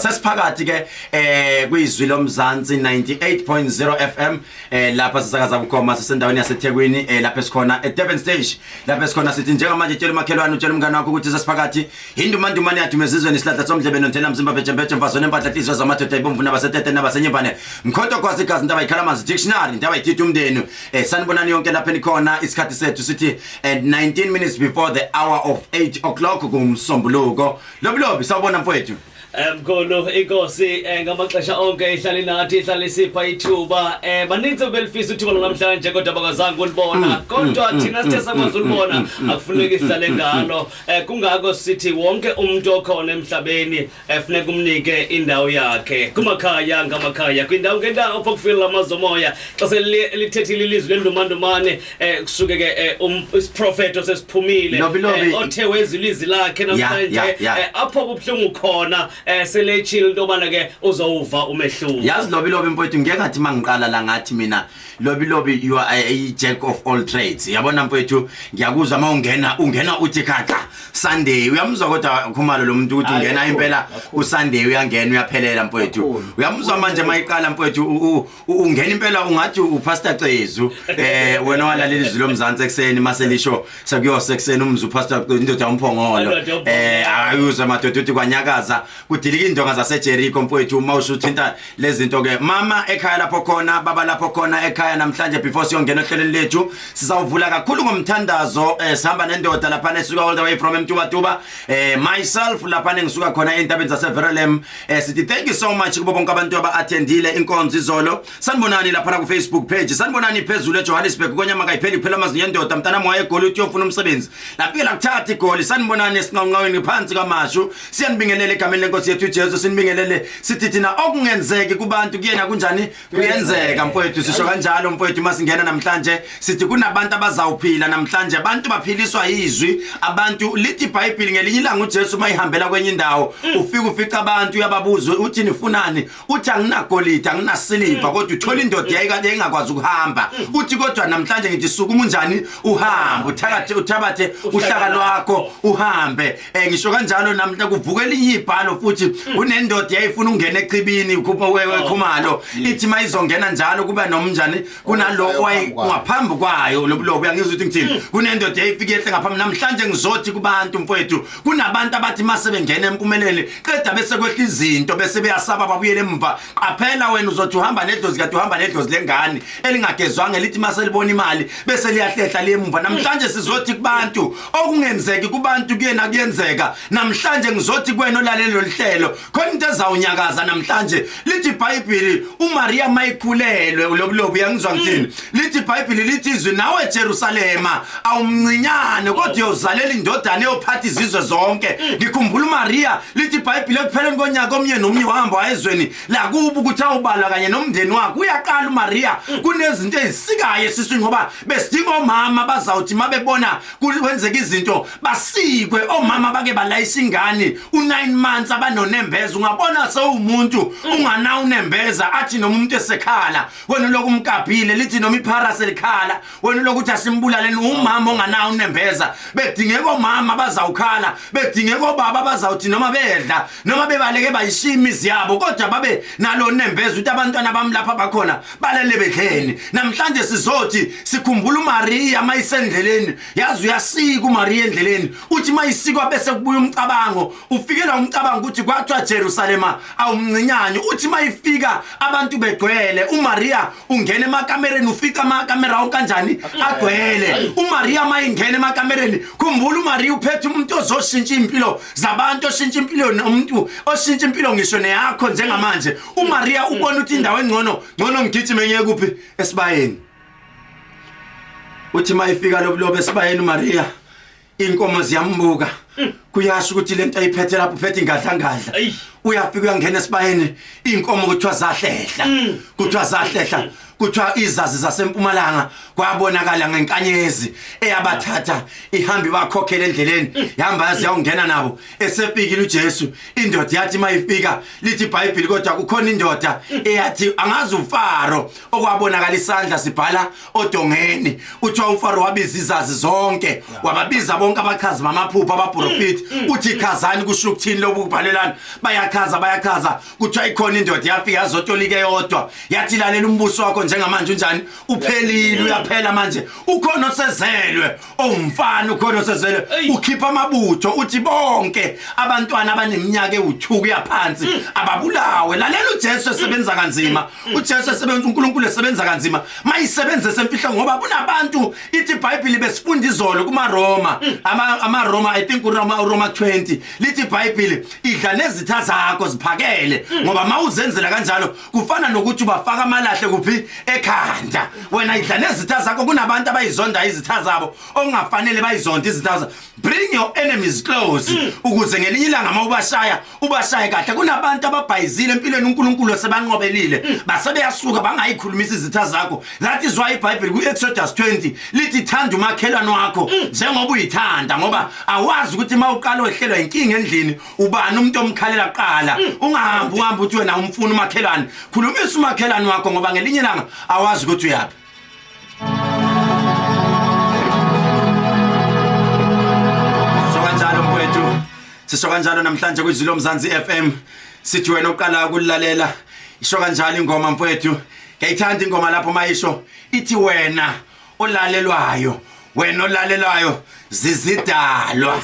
Sesiphakathi ke kwizwi lomzansi 98.0 FM lapha sisakaza bukhoma sisendaweni yaseThekwini lapha esikhona eDurban Stage lapha esikhona sithi njengamanje tshela umakhelwane utshela umngane wakho ukuthi sesiphakathi indumandumane yadumezizweni isihlahla somdlebe nontena mzimba bhejembheje mfazo nempahla inhliziyo zamadoda ibomvu nabasetete nabasenyembane mkhonto kwazi igazi intaba ikhala amanzi dictionary intaba ititha umndeni sanibonani yonke lapha enikhona isikhathi sethu sithi 19 minutes before the hour of 8 o'clock kumsombuluko lobilobi sawubona mfowethu. Mkhulu inkosi ngamaxesha onke ihlale nathi ihlale isipha ithuba baninzi belifisa ithuba namhlanje kodwa bakazange ulibona kodwa thina sithe sakwazi ulibona akufuneki sihlale ngalo kungako sithi wonke umuntu okhona emhlabeni funeka umnike indawo yakhe kumakhaya ngamakhaya kwindawo ngendawo apho kufika lamazomoya xa selithethile ilizwi lendumandumane kusuke ke isiprofeto sesiphumile othe wezwa ilizwi lakhe namhlanje apho kubuhlungu khona selechile into yobana ke uzowuva umehluko. Yazi lobilobi mfowethu ngeke ngathi mangiqala la ngathi mina lobilobi you are a jack of all trades. Yabona mfowethu ngiyakuzwa mawungena ungena uthi khaxa Sunday uyamuzwa kodwa Khumalo lo muntu ukuthi ungena impela ku Sunday uyangena uyaphelela mfowethu. Uyamuzwa manje mayiqala mfowethu ungena impela ungathi uPastor Cezu wena walalela izwi lomzansi ekseni maselisho sekuyose ekseni umzu uPastor indoda umphongolo ayuzwa madoda uthi kwanyakaza kudilika indonga zaseJericho mfowethu uma usuthinta lezinto ke mama ekhaya lapho khona baba lapho khona ekhaya namhlanje before siyongena ohlelweni lethu sizawuvula kakhulu ngomthandazo sihamba nendoda lapha esuka all the way from eMtubatuba myself lapha engisuka khona entabeni zaseVerelem sithi thank you so much kubo bonke abantu aba-attendile inkonzo izolo. Sanibonani lapha ku Facebook page, sanibonani phezulu eJohannesburg konyama kayipheli phela amazinyo endoda mntana moya eGoli uthi uyofuna umsebenzi lafike lakuthatha igoli. Sanibonani esinqanqaweni phansi kamashu, siyanibingelela egameni lenkosi yethu uJesu, sinibingelele sithi thina okungenzeki kubantu kuyena kunjani kuyenzeka mfowethu, sisho kanjalo mfowethu. Masingena namhlanje sithi kunabantu abazawuphila namhlanje, abantu baphiliswa izwi abantu lithi iBhayibheli ngelinye ilanga uJesu mayihambela kwenye indawo ufika ufica abantu uyababuza uthi nifunani, uthi anginagolide anginasiliva kodwa uthola indoda yayikade ingakwazi ukuhamba, uthi kodwa namhlanje ngithi sukuma unjani uhambe uthakathe uthabathe uhlaka lwakho uhambe. Ngisho kanjalo namhla kuvuka elinye ibhalo futhi unendoda yayifuna ukungena echibini Khumalo ithi mayizongena njalo kuba nomnjani kunalo ngaphambi kwayo lobulobo uyangizwa ukuthi ngithini kunendoda eyifike ehle ngaphambi. Namhlanje ngizothi kubantu mfowethu kunabantu abathi mase bengena empumeleni qeda bese kwehla izinto bese beyasaba babuyele emva. Qaphela wena uzothi uhamba nedlozi kade uhamba nedlozi lengane elingagezwanga elithi mase libona imali bese liyahlehla liye emva. Namhlanje sizothi kubantu okungenzeki kubantu kuyena kuyenzeka. Namhlanje ngizothi kuwena olalelo loluhlelo khona into ezawunyakaza namhlanje. Lithi iBhayibheli uMaria mayikhulelwe lobulobu uyangizwa ngithini lithi iBhayibheli lithi izwi nawe Jerusalema awumncinyane kodwa uyozalela indodana eyophatha izizwe zonke. Ngikhumbula uMaria lithi iBhayibheli ekupheleni konyaka omnye nomnye wahamba wayezweni lakubo ukuthi awubalwa kanye nomndeni wakhe. Uyaqala uMaria kunezinto ezisikayo esiswini ngoba besidinga omama bazawuthi mabebona kwenzeka izinto basikwe omama bake balayisa ingane u9 months abanonembeza. Ungabona sewumuntu ungana unembeza athi noma umuntu esekhala wena lokhu umkabhile lithi noma iphara selikhala wena lokuthi asimbulaleni umama onganawo unembeza. Bedingeka omama bazawukhala, bedingeka obaba bazawuthi noma bedla noma bebaleke bayishiya imizi yabo kodwa babe nalo nembeza ukuthi abantwana bami lapha bakhona balele bedleni. Namhlanje sizothi sikhumbula uMaria mayisendleleni, yazi uyasika uMaria endleleni uthi mayisikwa bese kubuya umcabango ufikela umcabango ukuthi kwathiwa Jerusalema awumncinyane. Uthi mayifika abantu begcwele uMaria ungena emakamereni ufika amakamera wonke kanjani agcwele. uMaria mayingena emakamereni khumbula uMaria uphethe umuntu ozoshintsha impilo zabantu oshintsha impilo umuntu oshintsha impilo ngisho neyakho njengamanje. uMaria ubona ukuthi indawo engcono ngcono ngigijime ngiye kuphi esibayeni. Uthi mayifika lobulobo esibayeni uMaria inkomo ziyambuka kuyasho ukuthi lento ayiphethe lapho uphethe ingadlangadla. Uyafika uyangena esibayeni inkomo kuthiwa zahlehla kuthiwa zahlehla kuthiwa izazi zasempumalanga Kwabonakala ngenkanyezi eyabathatha ihamba ibakhokhela endleleni, yahamba yaze yawungena nabo. Esefikile uJesu, indoda yathi mayifika, lithi iBhayibheli kodwa kukhona indoda eyathi angazi uFaro, okwabonakala isandla sibhala odongeni. Uthiwa uFaro wabiza izazi zonke, wababiza bonke abachazi bamaphupho, abaprofiti, uthi chazani kusho ukuthini lobu kubhalelana. Bayachaza, bayachaza. Kuthiwa ikhona indoda yafika yazotolika eyodwa, yathi lalela, umbuso wakho njengamanje unjani? Uphelile, uyaphela manje. Ukhona osezelwe owumfana, ukhona osezelwe ukhipha amabutho, uthi bonke abantwana abaneminyaka ewu2 kuya phansi ababulawe. Lalela, uJesu esebenza kanzima, uJesu esebenza, uNkulunkulu esebenza kanzima, mayisebenze semfihlo, ngoba kunabantu, ithi iBhayibheli, besifunda izolo kumaRoma, ama I think uRoma 20, lithi iBhayibheli idla nezitha zakho ziphakele, ngoba mawuzenzela kanjalo kufana nokuthi ubafaka amalahle kuphi? Ekhanda. Wena idla nezitha zakho. Kunabantu abayizonda izitha zabo okungafanele bayizonde izitha zabo. Bring your enemies close ukuze ngelinye ilanga mawubashaya ubashaye kahle. Kunabantu ababhayizile empilweni, uNkulunkulu sebanqobelile, base beyasuka bangayikhulumisa izitha zakho. That is why iBhayibheli ku-Exodus 20 lithi thanda umakhelwane wakho njengoba uyithanda, ngoba awazi ukuthi mawuqala wehlelwa inkinga endlini ubani umuntu omkhalela kuqala. Ungahambi uhambe uthi wena umfuna umakhelwane. Khulumisa umakhelwane wakho, ngoba ngelinye ilanga awazi ukuthi uyaphi. So kanjalo mfowethu, sisho kanjalo namhlanje kwiZwi Lomzansi FM, sithi wena uqala ukulalela, isho kanjalo ingoma mfowethu. Ngiyayithanda ingoma lapho mayisho ithi wena olalelwayo, wena olalelwayo zizidalwa,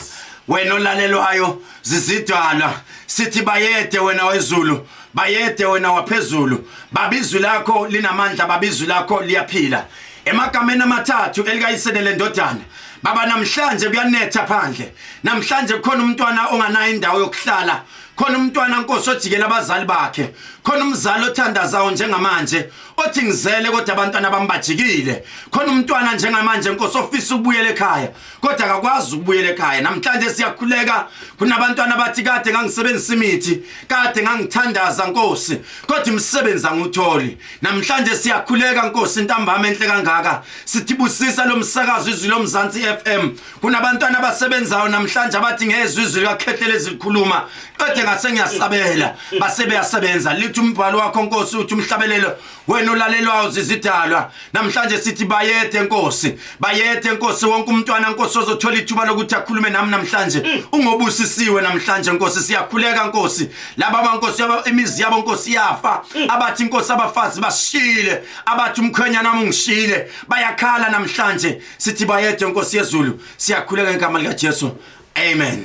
wena olalelwayo zizidalwa. Sithi bayede wena wezulu, bayede wena waphezulu, babizwi lakho linamandla, babizwi lakho liyaphila. Emagameni amathathu elikayisene lendodana baba, namhlanje kuyanetha phandle, namhlanje kukhona umntwana onganayo indawo yokuhlala, khona umntwana Nkosi ojikela abazali bakhe, khona umzali othandazayo njengamanje othi ngizele kodwa abantwana bami bajikile, khona umntwana njengamanje Nkosi ofisa ukubuyela ekhaya kodwa akakwazi ukubuyela ekhaya. Namhlanje siyakhuleka, kunabantwana abathi kade ngangisebenzisa imithi, kade ngangithandaza Nkosi, kodwa imisebenzi angiwutholi. Namhlanje siyakhuleka Nkosi, intambama enhle kangaka, sithi busisa lo msakazo Izwi Lomzansi FM. Kunabantwana abasebenzayo namhlanje abathi ngezwe izwi likaKhehlelezi likhuluma qede ngase ngiyasabela, base beyasebenza. Lithi umbhalo wakho Nkosi, uthi umhlabelelo, wena olalelwayo zizidalwa. Namhlanje sithi bayede Nkosi, bayede Nkosi. Wonke umntwana Nkosi ozothola ithuba lokuthi akhulume nami namhlanje ungobusisiwe. Namhlanje Nkosi siyakhuleka Nkosi, laba abankosi imizi yabo Nkosi yafa, abathi Nkosi abafazi bashile, abathi umkhwenyana wami ungishile, bayakhala namhlanje. Sithi bayede Nkosi yezulu, siyakhuleka ngegama lika Jesu, amen.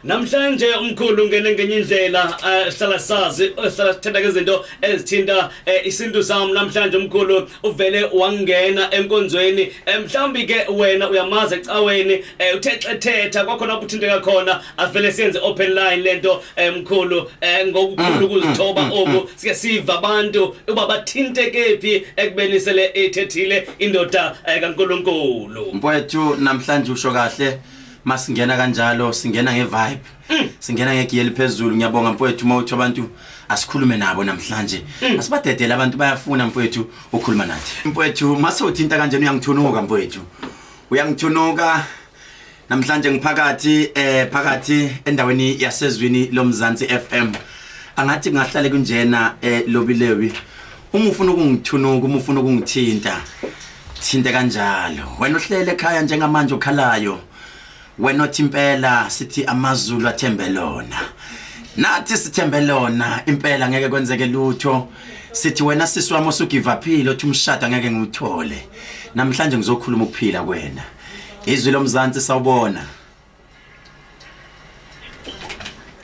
Namhlanje umkhulu ungene ngenye indlela. Sihlala sazi, sihlala sithetha ngezinto ezithinta isintu sami. Namhlanje umkhulu uvele wangena enkonzweni. Mhlawumbi ke wena uyamazi ecaweni, uthe xethetha kwakhona ukuthinteka khona, avele siyenze open line lento. Mkhulu, ngokukhulu ukuzithoba oku sike siva abantu uba bathinteke phi ekubeni sele ethethile indoda kaNkulunkulu. Mfowethu, namhlanje usho kahle, masingena kanjalo singena ngevibe, singena ngegiye eliphezulu. Ngiyabonga mfowethu mawuthi abantu asikhulume nabo namhlanje, asibadedele abantu, bayafuna mfowethu ukukhuluma nathi. Mfowethu, mase uthinta kanjena uyangithunuka mfowethu, uyangithunuka. Namhlanje ngiphakathi phakathi endaweni yasezwini Lomzansi FM. Angathi kungahlale kunjena lobilewi, uma ufuna ukungithunuka, uma ufuna ukungithinta, thinte kanjalo. Wena uhlele ekhaya njengamanje okhalayo, wena othi impela sithi amazulu athembe lona, nathi sithembe lona impela, ngeke kwenzeke lutho. Sithi wena sisi wami osugive uphile, othi umshado angeke ngiwuthole, namhlanje ngizokhuluma ukuphila kwena. Izwi Lomzansi, sawubona.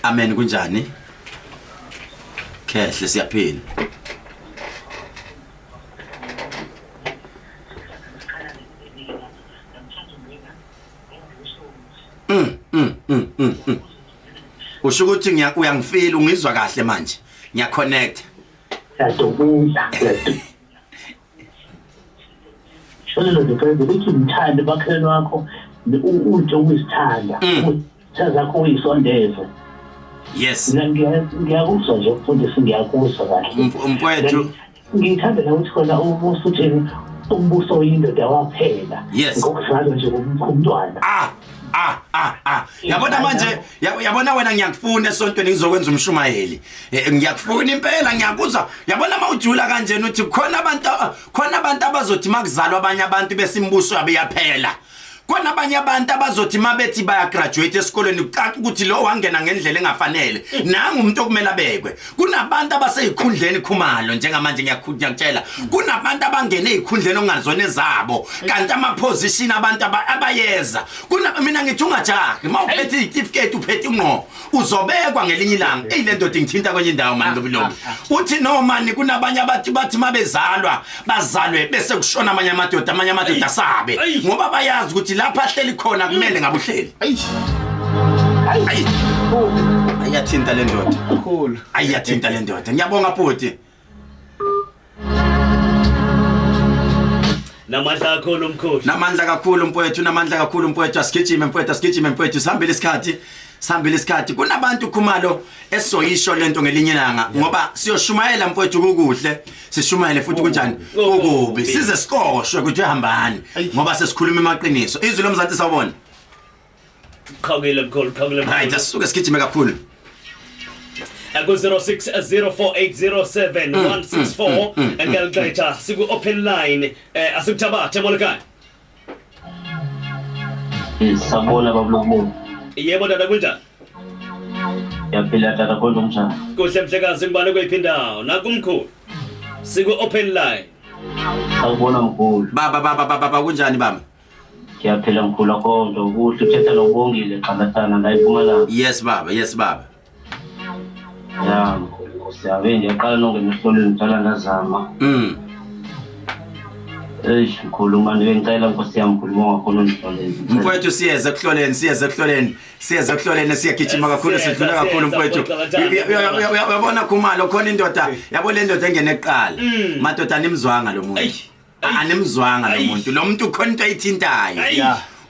Amen, kunjani khehle? Siyaphila. Usho ukuthi uyangifeel, ungizwa kahle manje, ngiyaconnect. Siyadubula. Shonelo nje lithi mthande bakhelwane wakho uthi ukuzithanda, izitha zakho uyisondeze. Yes. Mina ngiyakuzwa nje mfundisi, ngiyakuzwa kahle. Mfowethu. Ngithanda la ukuthi khona umbuso uthini, umbuso oyindoda waphela. Yes. Ngokuzalwa nje komntwana. Ah ah ah ah yabona manje, yabona wena, ngiyakufuna esontweni, ngizokwenza umshumayeli. Ngiyakufuna impela, ngiyakuzwa. Yabona mawujula kanjena uthi khona abantu abazothi makuzalwa abanye abantu bese imibuso yabe yaphela. Khona abanye abantu abazothi mabethi baya graduate esikolweni kucaca ukuthi lo wangena ngendlela engafanele, nanga umuntu okumele abekwe. Kunabantu abaseyikhundleni, Khumalo, njengamanje ngiyakutshela, kunabantu abangene ezikhundleni okungazona ezabo, kanti ama position abantu abayeza kuna. Mina ngithi ungajahi mawuphethe izitifiketi, uphethe ingqo, uzobekwa ngelinye ilanga. Eyi, le ndoda ingithinta kwenye indawo mani. Lobi uthi no mani, kunabanye abathi bathi mabezalwa bazalwe bese kushona amanye amadoda, amanye amadoda asabe ngoba bayazi ukuthi lapha ahleli khona kumele ngabe uhleli. Ayi, ayathinta le ndoda. Kakhulu. Ayathinta le ndoda. Ngiyabonga bhuti. Namandla kakhulu, mkhulu. Namandla kakhulu mfowethu, namandla kakhulu mfowethu. Asigijime mfowethu, asigijime mfowethu, sihambile isikhathi, sihambile isikhathi. Kunabantu, Khumalo, esizoyisho lento ngelinye ilanga, ngoba siyoshumayela mfowethu kukuhle, sishumayele futhi kunjani? Kukubi. Size sikoshwe ukuthi hambani, ngoba sesikhuluma amaqiniso. Izwi lomzansi, sawubona. Qhawukile mkhulu, qhawukile mkhulu. Right, asisuke sigijime kakhulu. Ku 0604807164 ngelixesha siku open line, asikuthabathe molokhaya. Sabona babulokubona. Yebo tata, kunjani? Yaphila tata, kodwa kunjani? Kuhle mhlekazi, ngibane kweyiphi indawo nakumkhulu, siku open line. Sawubona mkhulu. Baba, baba, baba, baba, kunjani baba? Ngiyaphila mkhulu, akho nto, kuhle. Uthetha noBongile Xalatana la eMpumalanga. Yes baba, yes baba. Ya mkhulu, Nkosi yami, ngiyaqala nongena esikolweni, ngidala ngazama. Eish mkhulu, manje ngicela Nkosi yami mkhulu, uma ungakhona undihlolele. Mfowethu, siyeza ekuhloleni, siyeza ekuhloleni, siyeza ekuhloleni, siyagijima kakhulu. Siyeza, Sidlula kakhulu siyeza, mfowethu. Xalatana. Uyabona Khumalo, khona indoda, yabo le ndoda engene kuqala, madoda, animzwanga lo muntu. Eyi, eyi. Animzwanga lo Ayi. muntu, lo muntu khona into ayithintayo. Ayi.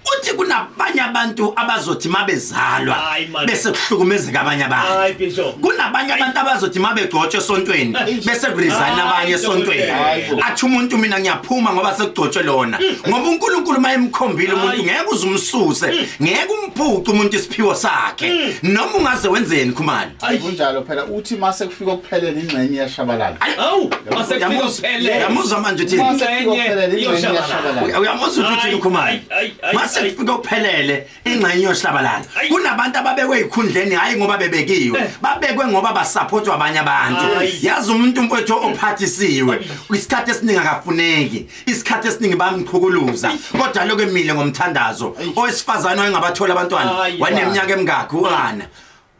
Uthi kunabanye abantu abazothi mabezalwa Hayi, man. bese kuhlukumezeka abanye abantu. Hayi bishop. Kunabanye abantu abazothi mabegcotshwe esontweni bese kuresign abanye esontweni. Hayi. Athi umuntu, mina ngiyaphuma ngoba sekugcotshwe lona, ngoba uNkulunkulu mayemkhombile umuntu, Hayi. ngeke uze umsuse, ngeke umphuce umuntu isiphiwo sakhe noma ungaze wenzeni, Khumalo. Ayi. Kunjalo phela, uthi mase kufika ukuphelela ingxenye iyashabalala. Awu, masekufika Uyamuzwa- kuphele. Uyamuzwa manje uthini? Mase kufika ukuphelela ingxenye Iyoshabalala. iyashabalala. Uyamuzwa ukuthi uthini, Ayi, Khumalo? ayi, ayi, ayi, Mase ayi. kufika ukuphelele ingxenye yoshabalala. Ayi. Kunabantu ababekwe ezikhundleni hayi ngoba bebekiwe, babekwe ngoba basupportwa abanye abantu. Ayi. Yazi umuntu mfowethu ophathisiwe isikhathi esiningi akafuneki, isikhathi esiningi bamchukuluza, kodwa lokho emile ngomthandazo. Owesifazane wayengabathola abantwana, Ayi. waneminyaka emingakhi uHana?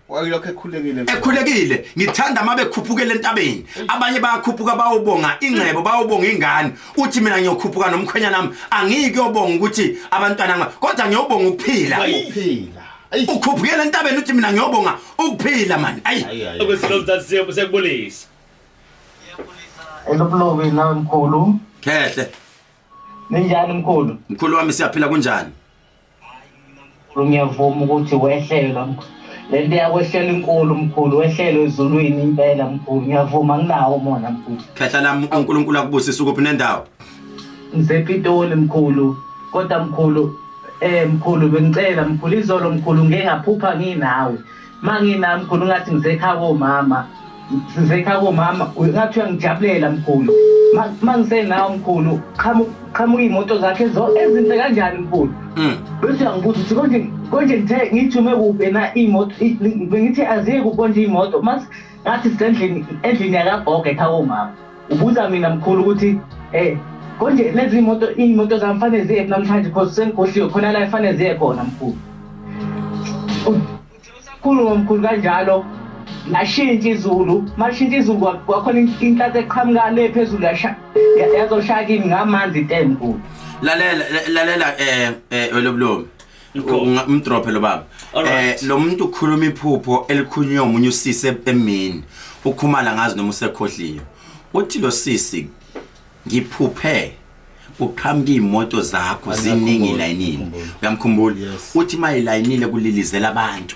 Wayelokhu ekhulekile. Ekhulekile. Ngithanda mabe khuphukela entabeni, abanye bayakhuphuka bayobonga ingcebo, bayobonga ingane. Uthi mina ngiyokhuphuka nomkhwenyana nami, angiyiki kuyobonga ukuthi abantwana kodwa ngiyobonga ukuphila. Ukuphila. Ayi. Ukhuphukela entabeni, uthi mina ngiyobonga ukuphila mani, ayi. Ayi ayi. Okwesilo mzansi, siyakubulisa. Elobulobi nawe mkhulu. Khehle. Ninjani mkhulu? Mkhulu wami, siyaphila, kunjani? Mkhulu, ngiyavuma ukuthi wehlelwa mkhulu. Lento yakwehlela inkulu mkhulu, wehlelo ezulwini impela mkhulu. Ngiyavuma, nginawo umona mkhulu. Khehla lami, uNkulunkulu akubusise. Ukuphi nendawo? NgisePitoli mkhulu. Kodwa mkhulu, mkhulu bengicela mkhulu, izolo mkhulu ngeke ngaphupha nginawe. Manginawe mkhulu ngathi ngisekhaya komama. Ngisekhaya komama, ngathi uyangijabulela mkhulu. Mangisenawe mkhulu, qhamuka iy'moto zakhe ezinhle kanjani mkhulu. Bese uyangibuza ukuthi konje ngithe ngithume kuphi na iy'moto, bengithi aziye kuphi konje iy'moto. Mas ngathi sisendlini, endlini yakagogo ekhaya komama. Ubuza mina mkhulu ukuthi konje lezi iy'moto zami fanele ziye phi namhlanje, cause sengikhohliwe khona la efanele ziye khona mkhulu. Usakhuluma mkhulu kanjalo, lashintsha izulu. Mashintsha izulu kwakhona inhlansi eqhamuka le phezulu, yazoshaya kimi ngamanzi te mkhulu. Lalela, lalela, welobulomi. Mkhulu. Umdrophe lo baba. Alright. Lo muntu ukhuluma iphupho elikhulunywa omunye usisi emini, ukhumala ngazi noma usekhohliwe. Uthi lo sisi, ngiphuphe Uqhamuka imoto zakho ziningi layinini. Uyamkhumbula? Uthi mayilayinile kulilizela abantu.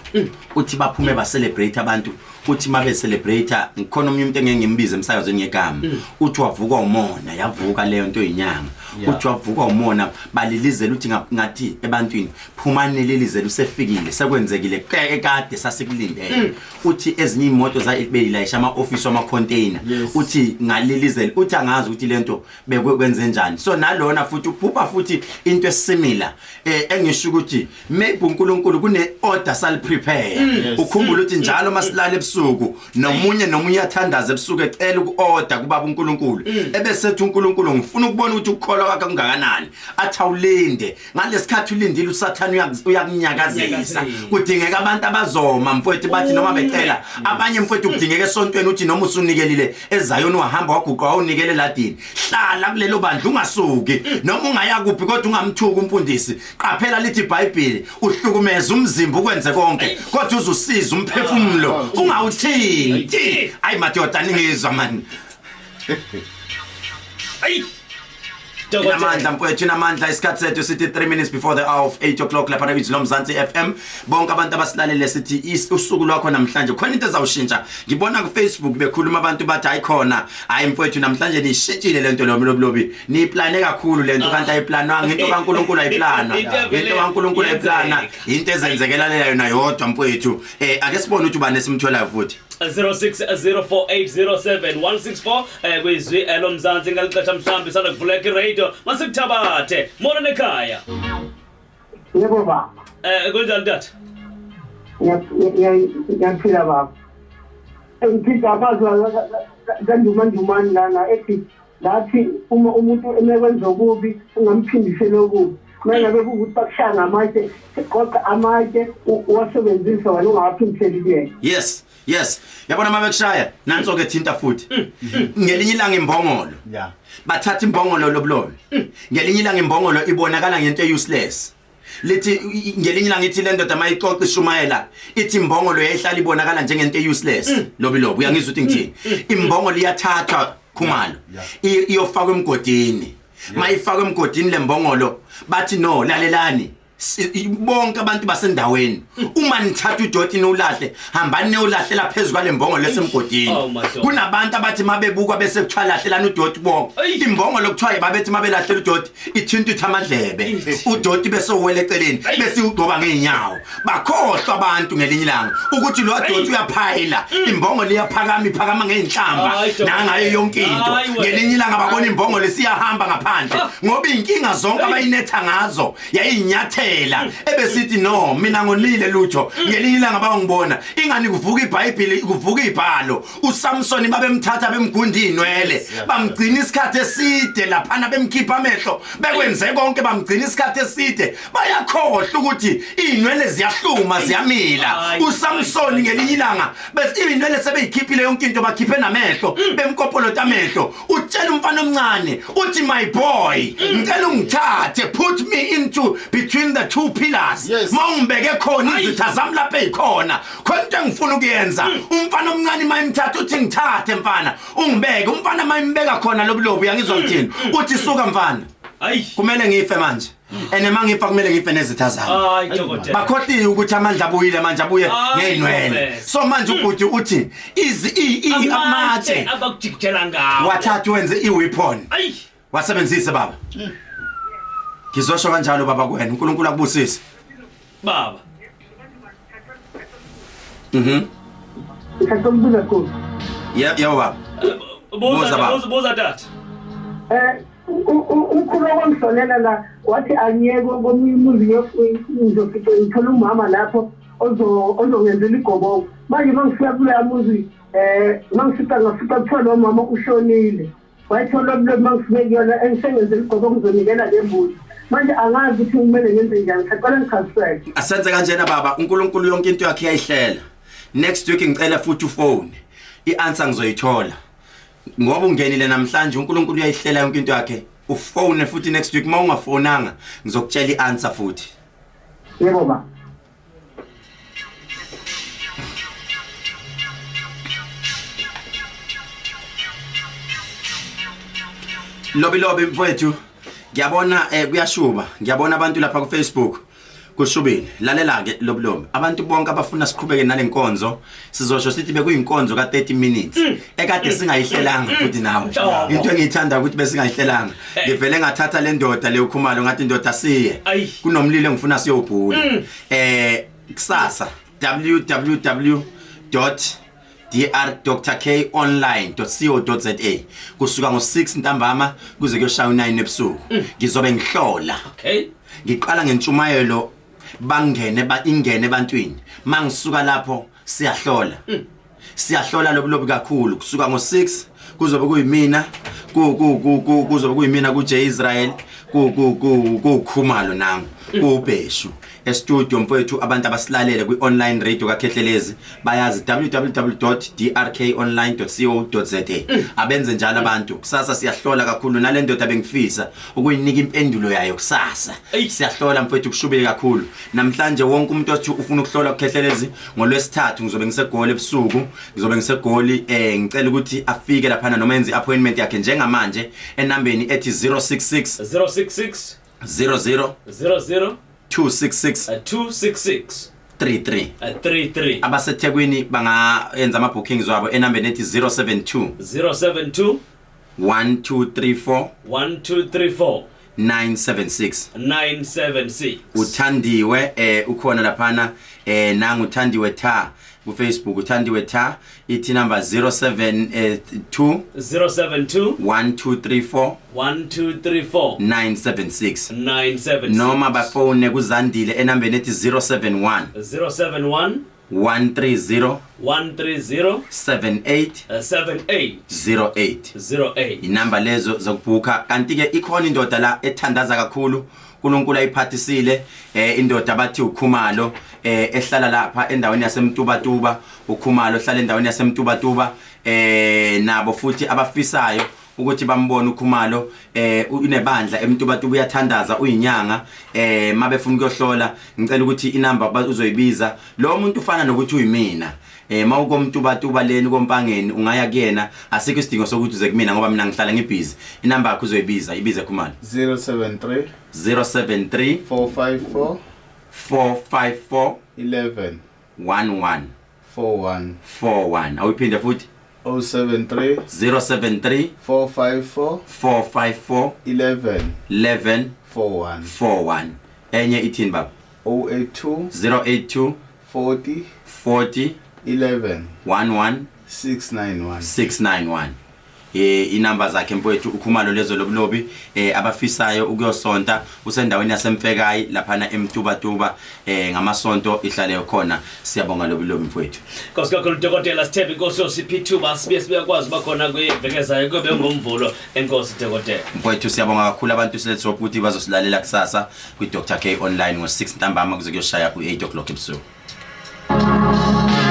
Uthi baphume ba celebrate abantu. Uthi mabe celebrate ngikhona omunye umuntu engeke ngimbize emsakazweni ngegama. Uthi wavuka umona, yavuka leyo nto inyanga. Uthi wavuka umona balilizela uthi ngathi ebantwini phumani lilizela usefikile sekwenzekile kade sasikulindele. Uthi ezinye imoto zayibeyilayisha ama office ama container. Uthi ngalilizela uthi angazi ukuthi lento bekwenze njani. So nalona futhi uphupha futhi into esimila engisho ukuthi maybe uNkulunkulu kune order sal prepare. Ukhumbula ukuthi njalo masilala ebusuku nomunye nomunye uyathandaza ebusuku ecela ukuorder kubaba uNkulunkulu. Ebesethi uNkulunkulu ngifuna ukubona ukuthi ukukholwa kwakhe kungakanani. Athi awulinde ngalesikhathi ulindile uSathane uyakunyakazisa. Kudingeka abantu abazoma mfowethu bathi noma becela abanye mfowethu kudingeka esontweni uthi noma usunikelile eZayoni wahamba waguqa wawunikele ladini. Hlala kulelo bandla ungasuki noma ungaya kuphi kodwa ungamthuki umfundisi. Qaphela lithi iBhayibheli uhlukumeza umzimba ukwenze konke kodwa uzusiza umphefumulo ungawuthinti. Ayi madoda ningizwa man. Ayi Inamandla mfowethu, inamandla. Isikhathi sethu sithi 3 minutes before the hour of 8 o'clock lapha na Lomzansi FM. Bonke abantu abasilalele sithi usuku lwakho namhlanje khona into ezawushintsha. Ngibona ku Facebook bekhuluma abantu bathi hayi khona, hayi mfowethu namhlanje nishintshile lento lo lobi. Niyiplane kakhulu lento kanti ayiplanwanga into kaNkuluNkulu ayiplanwa. Into kaNkuluNkulu ayiplana, into ezenzekela yona yodwa mfowethu. Ake sibone ukuthi ubani esimtholayo futhi. 0604807164 kwizwi lomzansi ngalixesha mhlambi sanda kuvuleka iradio masikuthabathe. Molo nekhaya. Yebo baba. Kunjani tata? Ngiyaphila baba. Ngiphinda amazwi kaNdumandumani lana ethi lathi uma umuntu emekwenza okubi ungamphindiseli okubi. Mangabe kuwukuthi bakushaya ngamatshe, qoqa amatshe uwasebenzise wena ungawaphindiseli kuyena. Yes. Yes, yabona mabekushaya nanso ke thinta futhi. Ngelinye ilanga imbongolo. Yeah. Bathatha imbongolo lobulobi. Ngelinye ilanga imbongolo ibonakala ngento useless. Lithi ngelinye ilanga ithi le ndoda mayixoxa ishumayela ithi imbongolo yayihlala ibonakala njengento useless. Lobilobi uyangizwa ukuthi ngithini? Imbongolo iyathathwa Khumalo. Iyofakwa emgodini. Mayifakwa emgodini lembongolo bathi no lalelani. Bonke abantu basendaweni uma nithatha udoti nolahle hambani niyolahlela phezulu kwalembongolo lesemgodini. Kunabantu abathi mabebukwa bese kuthiwa lahlelana udoti bonke. Imbongolo kuthiwa babethi mabelahlela udoti ithinta uthamadlebe udoti bese uwele eceleni bese ugcoba ngeenyawo. Bakhohlwa abantu ngelinye ilanga ukuthi lo doti uyaphayila imbongolo iyaphakama iphakama ngeenhlamba nangayo yonke into. Ngelinye ilanga babona imbongolo isiyahamba ngaphandle ngoba inkinga zonke abayinetha ngazo yayinyathela ebesithi no mina ngonile lutho. Ngelinye ilanga bangibona ingani kuvuka iBhayibheli kuvuka ibhalo uSamson babemthatha bemgunda inwele bamgcina isikhathi eside laphana bemkhipha amehlo bekwenze konke bamgcina isikhathi eside. Bayakhohlwa ukuthi inwele ziyahluma ziyamila. uSamson ngelinye ilanga bese inwele sebeyikhiphile yonke into bakhiphe namehlo bemkopolota amehlo. Utshela umfana omncane uthi my boy ngicela ungithathe put me into between the two pillars. Mawungibeke khona izitha zami lapha ezikhona khona into engifuna ukuyenza. Umfana omncane mayimthatha uthi ngithathe mfana ungibeke. Umfana mayimbeka khona lobulobu uyangizwa ngithini? Uthi suka mfana. Ayi kumele ngife manje. Ene mangifa kumele ngife nezitha zami. Hayi dokotela. Bakhohliwe ukuthi amandla abuyile manje abuye ngeinwele. So manje ubhuti uthi izi amatshe abakujikijela ngawo. Wathatha wenze iweapon. Ayi wasebenzise baba. Ngizosho kanjalo baba kuwena uNkulunkulu akubusise. Baba. Ngisakubuza kuthi. Yebo baba. Buza tata. Umkhulu wangihlolela la wathi angiyeke komunye umuzi ngizofika ngithola umama lapho ozongenzela igobongo. Manje mangifika kuleya muzi mangifika ngafika kuthiwa lo mama ushonile. Wayithola lo mangifike kuyona engisengenzela igobongo ngizonikela lembuzi. Manje angazi ukuthi kumele ngenze njani. Ngicela ngichazisele. Asenze kanjena baba, uNkulunkulu yonke into yakhe uyayihlela. Next week ngicela futhi ufone. I-answer ngizoyithola. Ngoba ungenile namhlanje uNkulunkulu uyayihlela yonke into yakhe. Ufone futhi next week mawungafonanga ngizokutshela i-answer futhi. Yebo ba. Lobi lobi mfowethu. Ngiyabona kuyashuba. Ngiyabona abantu lapha ku Facebook. Kushubile. Lalela ke lobulobi. Abantu bonke abafuna siqhubeke nalenkonzo sizosho sithi bekuyinkonzo ka 30 minutes. Ekade singayihlelanga futhi nawe. Nhlobo. Into engiyithanda ukuthi besingayihlelanga. Ngivele ngathatha le ndoda le ukhumalo ngathi indoda siye. Ayi. Kunomlilo engifuna siyobhula. Kusasa www.drdrkonline.co.za kusuka ngo6 ntambama kuze kuyoshaya u9 ebusuku. Ngizobe ngihlola. Okay. Ngiqala ngentshumayelo bangene ba ingene ebantwini. Mangisuka lapho siyahlola. Siyahlola lobulobi kakhulu kusuka ngo6 kuzobe kuyimina ku ku ku ku kuzobe kuyimina ku J Israel ku ku ku kukhumalo nangu kubheshu e-studio mfowethu. Abantu abasilalele kwi-online radio kaKhehlelezi bayazi www.drkonline.co.za. Abenze njalo abantu. Kusasa siyahlola kakhulu nale ndoda bengifisa ukuyinika impendulo yayo kusasa. Eyi. Siyahlola mfowethu, kushubile kakhulu namhlanje. Wonke umuntu othi ufuna ukuhlola kuKhehlelezi ngolwesithathu ngizobe ngisegoli ebusuku, ngizobe ngisegoli. Ngicela ukuthi afike laphana noma enze i-appointment yakhe njengamanje enambeni ethi 066 066 00 00 266 266 33. 33. Abasethekwini bangayenza ama-bookings wabo enambeni ethi 072 072 1234 1234 976. 976. Uthandiwe ukhona laphana, nangu Uthandiwe Tha ku Facebook. Uthandiwe Tha ithi number 072 072 1234 1234 976. 976. Noma bafone kuzandile enambeni ethi 071 071 130 130 78 78 08. 08. Inamba lezo zokubhuka. Kanti ke ikhona indoda la ethandaza kakhulu, uNkulunkulu ayiphathisile, indoda bathi ukhumalo, ehlala lapha endaweni yaseMtubatuba. Ukhumalo ohlala endaweni yaseMtubatuba, nabo futhi abafisayo ukuthi bambone ukhumalo, unebandla eMtubatuba, uyathandaza, uyinyanga. Mabefuna ukuyohlola, ngicela ukuthi inamba uzoyibiza lo muntu ufana nokuthi uyimina. Mawukomtubatuba leni kompangeni ungaya kuyena, asikho isidingo sokuthi uze kumina ngoba mina ngihlala ngibhizi. Inamba yakho uzoyibiza, ibize Khumalo. 073 073 454 454 11 11 41. 41. Awuyiphinde futhi. 073 073 454 454 11 11 41. 41. Enye ithini baba? 082 082 40 40 11 11 691. 691. Inamba zakhe mfowethu ukhumalo lezo lobulobi. Abafisayo ukuyosonta, usendaweni yasemfekayi laphana eMtubatuba, ngamasonto ihlale khona. Siyabonga lobulobi mfowethu. Nkosi kakhulu dokotela, sithembe inkosi yosipha ithuba sibuye sibuyakwazi uba khona kwivekezayo kube ngomvulo. Enkosi dokotela. Mfowethu, siyabonga kakhulu. Abantu silethe ukuthi bazosilalela kusasa kwi-Dr K online ngo-6 ntambama kuze kuyoshaya u-8 o'clock ebusuku.